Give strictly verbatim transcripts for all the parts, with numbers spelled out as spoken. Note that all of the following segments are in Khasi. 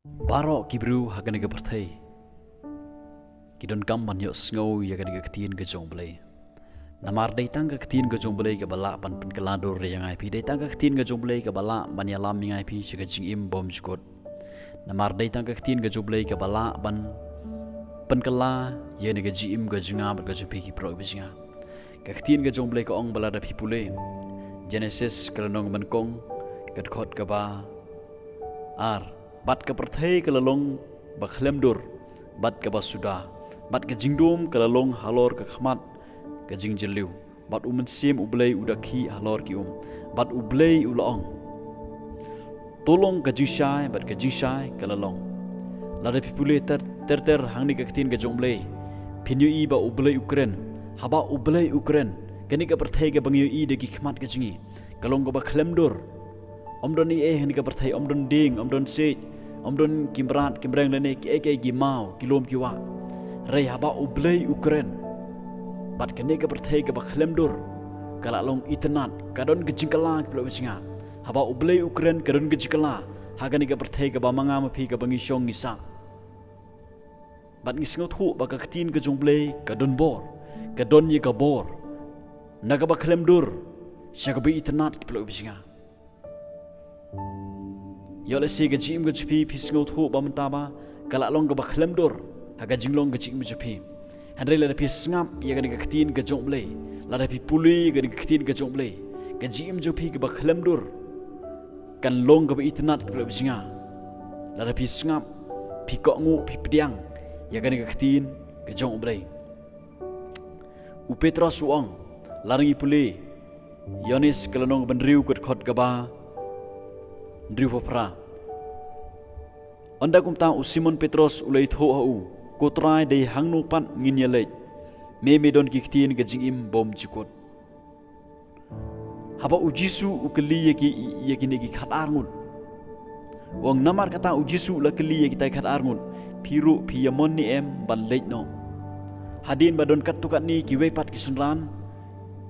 Baroh ki briew ha kane ka pyrthei ki donkam ban ïohsngew ïa kane ka ktien ka jong U Blei. Namar dei tang ka ktien ka jong U Blei kaba lah ban pynkylla dur ïa ngi, phi, dei tang ka ktien ka jong U Blei kaba lah ban ïalam ïa ngi, phi, sha ka jingim bymjukut. Namar dei tang ka ktien ka jong U Blei kaba lah ban pynkylla ïa kane ka jingim ka jong nga bad ka jong phi ki paralok ba jong nga. Ka ktien ka jong U Blei ka ong ba lada phi pule Genesis ka lynnong ba nyngkong, ka dkhot kaba ar: Bad ka pyrthei ka la long ba khlem dur bad kaba suda, bad ka jingdum ka la long halor ka khmat ka jingjylliew, bad U Mynsiem U Blei u da khih halor ki um, bad U Blei u la ong: To long ka jingshai, bad ka jingshai ka la long. Lada phi pule ter ter ter hangne ka ktien ka jong U Blei, phin ïohi ba U Blei u kren. Haba U Blei u kren, kane ka pyrthei kaba ngi ïohi da ki khmat ka jong ngi ka long kaba khlem dur. Ym don ei ei hangne ka pyrthei, ym don dieng, ym don siej, ym don ki mrad ki mreng lane kiei kiei, ki maw, ki lum ki wah. Hynrei haba U Blei u kren, bad kane ka pyrthei kaba khlem dur ka la long itynnad, ka don ka jingkylla, ki paralok ba jong nga. Haba U Blei u kren ka don ka jingkylla ha kane ka pyrthei kaba ma nga ma phi kaba ngi shong ngi sah. Bad ngi sngewthuh ba ka ktien ka jong U Blei ka don bor, ka don ïa ka bor, na kaba khlem dur sha kaba itynnad, ki paralok ba jong nga. Ïoh lehse ka jingim ka jong phi, phi sngewthuh ba mynta ba ka la long kaba khlem dur ha ka jinglong ka jingim ka jong phi. Hynrei lada phi sngap ïa kane ka ktien ka jong U Blei, lada phi pule ïa kane ka ktien ka jong U Blei, ka jingim jong phi kaba khlem dur kan long kaba itynnad, ki paralok ba jong nga. Lada phi sngap, phi kohnguh, phi pdiang ïa kane ka ktien ka jong U Blei. U Petros u ong, lada ngi pule Ïoannis ka lynnong ba hynriew, ka dkhot kaba hynriewphew phra. Ynda kumta u Simon Petros u la ïathuh ha u, Ko Trai, dei hangno pat ngin ïaleit? Me me don ki ktien ka jingim bymjukut. Haba u Jisu u kylli ïa ki, ïa kine ki khatar ngut, u ong, namar kata u Jisu u la kylli ïa kita ki khatar ngut, phi ruh phi ïamon ne em ban leit noh? Hadien ba don katto katne kiwei pat ki synran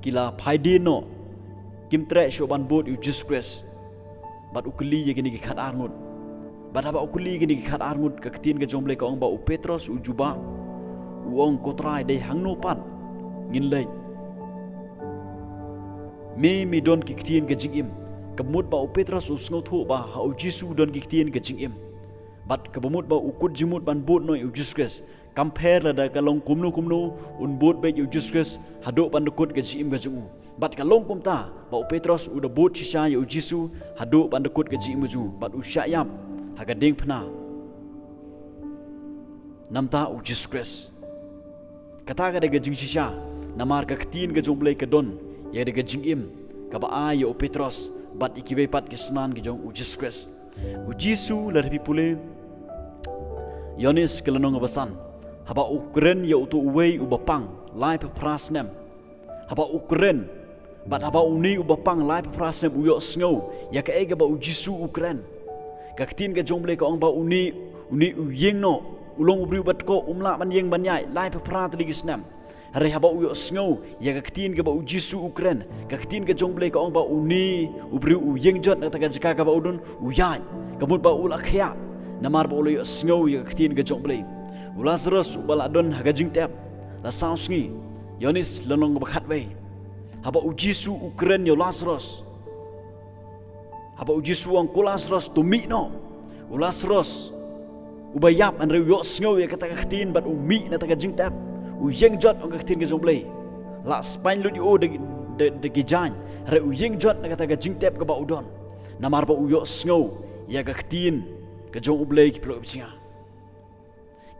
ki la phai dien noh, kim treh shuh ban bud ïa u Jisu Khrist. Bad u kylli ïa kine ki khatar ngut. Bad haba u kylli ïa kine ki khatar ngut, ka ktien ka jong U Blei ka ong ba u Petros u jubab, u ong, Ko Trai, dei hangno pat ngin leit? Me me don ki ktien ka jingim. Kaba mut ba u Petros u sngewthuh ba ha u Jisu don ki ktien ka jingim. Bad kaba mut ba u kut jingmut ban bud noh ïa u Jisu Khrist. Kam pher lada ka long kumno kumno, un bud beit ïa u Jisu Khrist haduh ban da kut ka jingim ka jong u. Bad ka long kumta ba u Petros u da bud shisha ïa u Jisu haduh ban da kut ka jingim ka jong u, bad u shah ïap ha ka diengphna namar u Jisu Khrist. Kata ka dei ka jingshisha, namar ka ktien ka jong U Blei ka don ïa ka jingim kaba ai ïa u Petros bad ïa kiwei pat ki synran ki jong u Jisu Khrist. U Jisu, lada phi pule Ïoannis ka lynnong ba san, haba u kren ïa uto uwei uba pang laiphew phra snem. Haba u kren, bad haba une uba pang laiphew phra snem u ïohsngew ïa kaei kaba u Jisu u kren, ka ktien ka jong U Blei ka ong ba une, une u ïeng noh, u long u briew ba tkoh, um lah ban ïeng ban ïaid laiphew phra tylli ki snem. Hynrei haba u ïohsngew ïa ka ktien kaba u Jisu u kren, ka ktien ka jong U Blei ka ong ba une u briew u ïeng jot na kata ka jaka kaba u don, u ïaid, ka mut ba u la khiah, namar ba u la ïohsngew ïa ka ktien ka jong U Blei. U Lasarus uba la don ha ka jingtep la saw sngi, Ïoannis lynnong ba khatwei. Haba u Jisu u kren ïa u Lasarus, haba u Jisu u ong, Ko Lasarus, to mih noh. U Lasarus uba ïap, hynrei u ïohsngew ïa kata ka ktien bad u mih na kata ka jingtep. U ïeng jot, ong ka ktien ka jong U Blei. La spaiñ lut ïa u da, da, da ki jaiñ, hynrei u ïeng jot na kata ka jingtep kaba u don, namar ba u ïohsngew ïa ka ktien ka jong U Blei, ki paralok ba jong nga.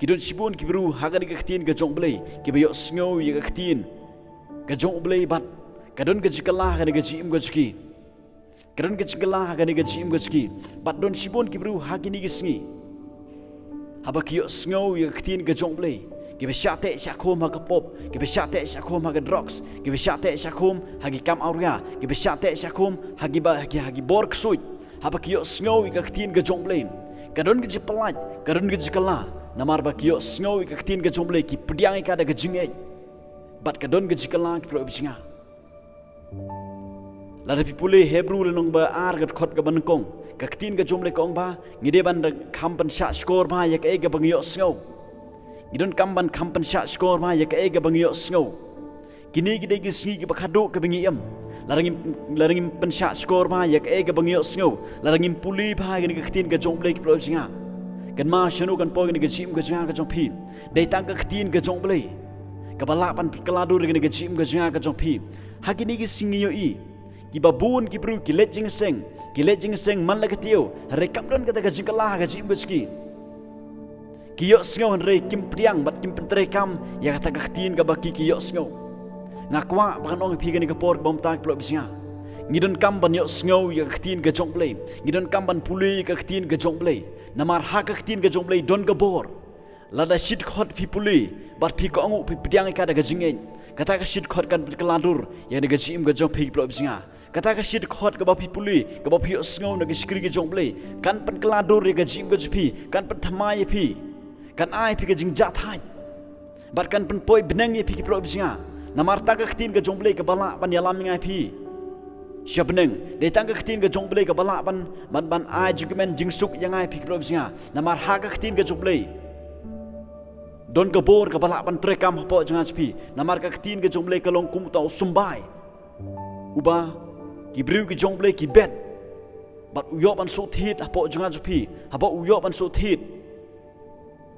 Ki don shibun ki briew ha kane ka ktien ka jong U Blei kiba ïohsngew ïa ka ktien ka jong U Blei bad ka don ka jingkylla ha kane ka jingim ka jong ki. Ka don ka jingkylla ha kane ka jingim ka jong ki. Bad don shibun ki briew ha kine ki sngi, haba ki ïohsngew ïa ka ktien ka jong U Blei, kiba shah teh shah khum ha ka pop, kiba shah teh shah khum ha ka drugs, kiba shah teh shah khum ha ki kam awria, kiba shah teh shah khum ha ki ba, ha ki, ha ki bor ksuid. Haba ki ïohsngew ïa ka ktien ka jong U Blei, ka don ka jingpyllait, ka don ka jingkylla, namar ba ki ïohsngew ïa ka ktien ka jong U Blei, ki pdiang ïa ka da ka jingngeit. Bad ka don ka jingkylla, ki paralok ba jong nga. Lada phi pule Hebru lynnong ba ar, ka dkhot kaba nyngkong, Ka ktien ka jong U Blei ka ong ba ngi dei ban kham pynshah shkor bha ïa kaei kaba ngi ïohsngew. Ngi donkam ban kham pynshah shkor bha ïa kaei kaba ngi ïohsngew. Kine ki dei ki sngi kiba khadduh kiba ngi im. Lada ngim, lada ngim pynshah shkor bha ïa kaei kaba ngi ïohsngew, lada ngim pule bha ïa kane ka ktien ka jong U Blei, ki paralok jong nga, kynmaw shano kan poi ïa kane ka jingim ka jong nga ka jong phi. Dei tang ka ktien ka jong U Blei kaba lah ban pynkylla dur ïa kane ka jingim ka jong nga ka jong phi. Ha kine ki sngi ngi ïohi kiba bun ki briew ki leit jingïaseng, ki leit jingïaseng man la ka taïew, hynrei kam don kata ka jingkylla ha ka jingim ka jong ki. Ki ïohsngew hynrei kim pdiang bad kim pyntreikam ïa kata ka ktien kaba ki, ki ïohsngew. Nga kwah ba ngan ong ïa phi kane ka por kaba mynta, ki paralok jong nga, ngi donkam ban ïohsngew ïa ka ktien ka jong U Blei. Ngi donkam ban pule ïa ka ktien ka jong U Blei. Namar ha ka ktien ka jong U Blei don ka bor. Lada shi dkhot phi pule bad phi kohnguh, phi pdiang ïa ka da ka jingngeit, kata ka shi dkhot kan pynkylla dur ïa kane ka jingim ka jong phi, ki paralok jong nga. Kata ka shi dkhot kaba phi pule, kaba phi ïohsngew na ka shakri ka jong U Blei, kan pynkylla dur ïa ka jingim ka jong phi, kan pynthymmai ïa phi, kan ai ïa phi ka jingjahthait bad kan pynpoi bneng ïa phi, ki paralok jong nga. Namar tang ka ktien ka jong U Blei kaba lah ban ïalam ïa nga ïa phi sha bneng. Dei tang ka ktien ka jong U Blei kaba lah ban, ban, ban ai jingkmen jingsuk ïa nga ïa phi, ki paralok jong nga. Namar ha ka ktien ka jong U Blei don ka bor kaba lah ban treikam hapoh jong nga jong phi. Namar ka ktien ka jong U Blei ka long kum uta u symbai uba ki briew ki jong U Blei ki bet bad u ïoh ban sngewthied hapoh jong nga jong phi. Haba u ïoh ban sngewthied,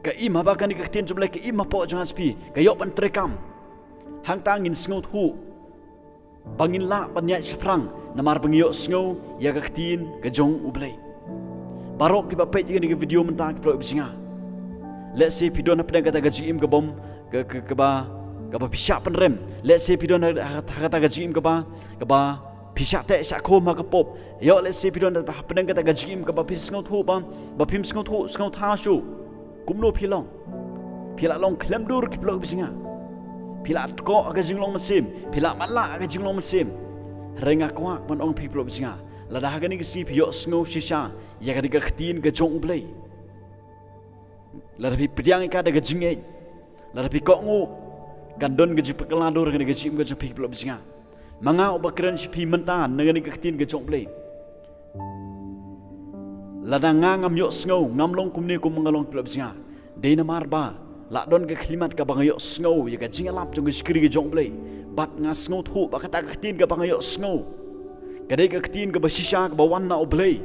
ka im, haba kane ka ktien jong U Blei ka im hapoh jong nga jong phi, ka ïoh ban treikam. Hangta ngin sngewthuh ba ngin lah ban ïaid shaphrang namar ba ngi ïohsngew ïa ka ktien ka jong U Blei. Baroh kiba peit ïa kane ka video mynta, ki paralok jong nga, lehse phi don hapdeng kata ka jingim ka bym, ka, ka, kaba, kaba phi shah pynrem. Lehse phi don ha, ha, ha kata ka jingim kaba, kaba phi shah teh shah khum ha ka pop. Ïoh, lehse phi don hapdeng kata ka jingim kaba phi sngewthuh ba, ba phim sngewthuh sngewthaw shuh kumno phi long. Phi la long khlem dur, ki paralok jong nga. Phi la tkoh ha ka jinglong mynsiem, phi la matlah ha ka jinglong mynsiem. Hynrei nga kwah ban ong ïa phi, ki paralok jong nga, lada ha kane ka sngi phi ïohsngew shisha ïa kane ka ktien ka jong U Blei, lada phi pdiang ïa ka da ka jingngeit, lada phi kohnguh, kan don ka jingpynkylla dur ïa kane ka jingim ka jong phi, ki paralok jong nga. Ma nga uba kren sha phi mynta na kane ka ktien ka jong U Blei, lada nga ngam ïohsngew, ngam long kumne kumba nga long, ki paralok jong nga, dei namar ba la don ka khyllipmat kaba nga ïohsngew ïa ka jingïalap jong ka shakri ka jong U Blei. Bad nga sngewthuh ba kata ka ktien kaba nga ïohsngew ka dei ka ktien kaba shisha kaba wan na U Blei.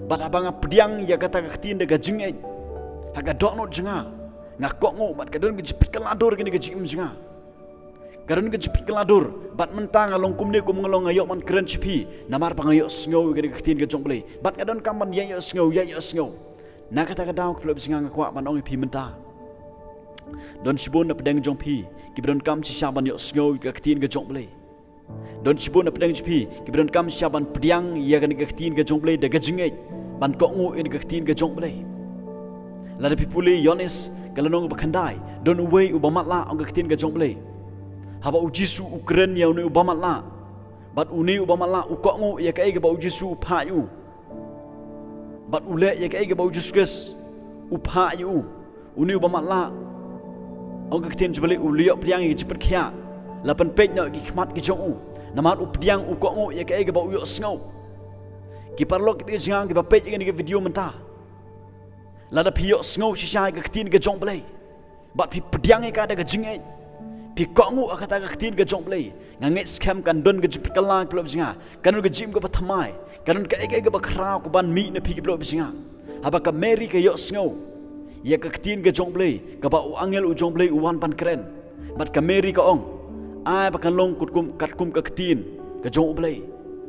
Bad haba nga pdiang ïa kata ka ktien da ka jingngeit ha ka dohnud jong nga, nga kohnguh bad ka don ka jingpynkylla dur ïa kane ka jingim jong nga. Ka don ka jingpynkylla dur, bad mynta nga long kumne kumba nga long, nga ïoh ban kren sha phi namar ba nga ïohsngew ïa kane ka ktien ka jong U Blei. Bad nga donkam ban ïa ïohsngew, ïa ïohsngew. Na kata ka daw, ki paralok jong nga, nga kwah ban ong ïa phi mynta, don shibun na pdeng jong phi kiba donkam shisha ban ïohsngew ïa ka ktien ka jong U Blei. Don shibun na pdeng jong phi kiba donkam shisha ban pdiang ïa kane ka ktien ka jong U Blei da ka jingngeit, ban kohnguh ïa kane ka ktien ka jong U Blei. Lada phi pule Ïoannis ka lynnong ba khyndai, don uwei uba matlah, ong ka ktien ka jong U Blei. Haba U Jisu u kren ïa une uba matlah, bad une uba matlah u kohnguh ïa kaei kaba U Jisu u phah ïa u, bad u leh ïa kaei kaba U Jisu Khrist u phah ïa u, une uba matlah, ong ka ktien jong U Blei, u la ïoh pdiang ïa ka jingpynkhiah, la pynpeit noh ïa ki khmat ki jong u. Namar u pdiang, u kohnguh ïa kaei kaba u ïohsngew. Ki paralok, ki paralok jong nga kiba peit ïa kane ka video mynta, lada phi ïohsngew shisha ïa ka ktien ka jong U Blei bad phi pdiang ïa ka da ka jingngeit, phi kohnguh ïa kata ka ktien ka jong U Blei, nga ngeit skhem kan don ka jingpynkylla, ki paralok jong nga. Kan don ka jingim kaba thymmai, kan don kaei kaei kaba khraw kaban mih na phi, ki paralok jong nga. Haba ka Mary ka ïohsngew ïa ka ktien ka jong U Blei kaba u angel u jong U Blei u wan ban kren, bad ka Mary ka ong, ai ba kan long katkum, katkum ka ktien ka jong U Blei.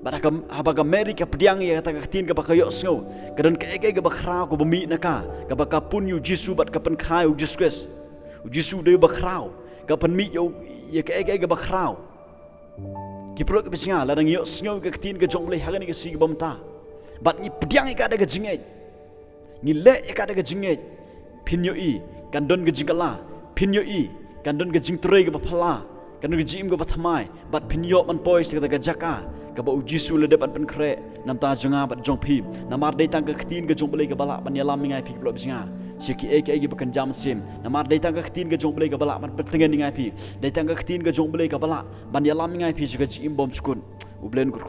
Bad haba ka Mary ka pdiang ïa kata ka ktien kaba ka ïohsngew, ka don kaei kaei kaba khraw kaba mih na ka, kaba ka pun ïa U Jisu bad ka pynkha ïa U Jisu Khrist. U Jisu u dei uba khraw, ka pynmih ïa u, ïa kaei kaei kaba khraw. Ki paralok, ki paralok jong nga, lada ngi ïohsngew ïa ka ktien ka jong U Blei ha kane ka sngi kaba mynta bad ngi pdiang ïa ka da ka jingngeit, ngi leh ïa ka da ka jingngeit, phin ïohi kan don ka jingkylla, phin ïohi kan don ka jingtrei kaba phylla, kan don ka jingim kaba thymmai, bad phin ïoh ban poi sha kata ka jaka kaba U Jisu u la dep ban pynkhreh na ka bynta jong nga bad jong phi. Namar dei tang ka ktien ka jong U Blei kaba lah ban ïalam ïa nga ïa phi, ki paralok jong nga, sha kiei kiei kiba kynja mynsiem. Namar dei tang ka ktien ka jong U Blei kaba lah ban pyntngen ïa nga ïa phi. Dei tang ka ktien ka jong U Blei kaba lah ban ïalam ïa nga ïa phi sha ka jingim bymjukut. U Blei un kyrkhu